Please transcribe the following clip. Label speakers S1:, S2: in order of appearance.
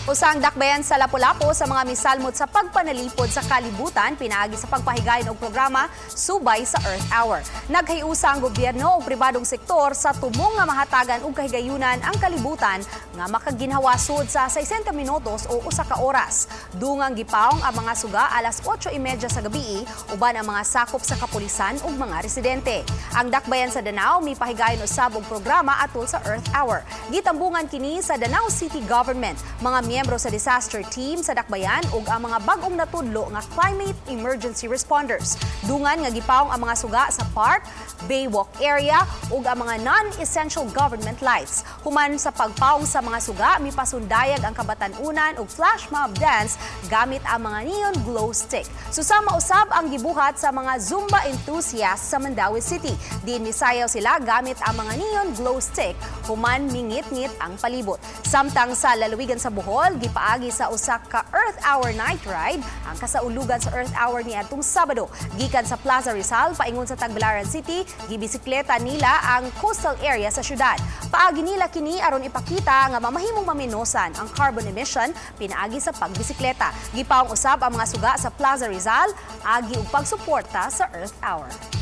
S1: Usa ang dakbayan sa Lapu-Lapu sa mga misalmot sa pagpanalipod sa kalibutan pinaagi sa pagpahigayon og programa subay sa Earth Hour. Naghiusa ang gobyerno ug pribadong sektor sa tumong nga mahatagan og kahigayunan ang kalibutan nga makaginhawa sud sa 60 minutos o usa ka oras. Dungang gipaong ang mga suga alas 8:30 sa gabi uban ang mga sakop sa kapulisan ug mga residente. Ang dakbayan sa Danao mipahigayon usab og programa atol sa Earth Hour. Gitambungan kini sa Danao City Government, mga miyembro sa disaster team sa dakbayan ug ang mga bag-ong natudlo nga climate emergency responders. Dungan nga gipaong ang mga suga sa park, baywalk area ug ang mga non-essential government lights. Human sa pagpaong sa mga suga, mipasundayag ang kabatan-unan og flash mob dance gamit ang mga neon glow stick. Susama usab ang gibuhat sa mga Zumba enthusiasts sa Mandaue City. Diin misayaw sila gamit ang mga neon glow stick human mingit-ngit ang palibot. Samtang sa lalawigan sa Bohol, gipaagi sa usa ka Earth Hour night ride ang kasaulugan sa Earth Hour niadtong Sabado. Gikan sa Plaza Rizal paingon sa Tagbilaran City, gibisikleta nila ang coastal area sa syudad. Paagi nila kini aron ipakita nga mamahimong maminosan ang carbon emission pinaagi sa pagbisikleta. Gipaong usab ang mga suga sa Plaza Rizal agi og pagsuporta sa Earth Hour.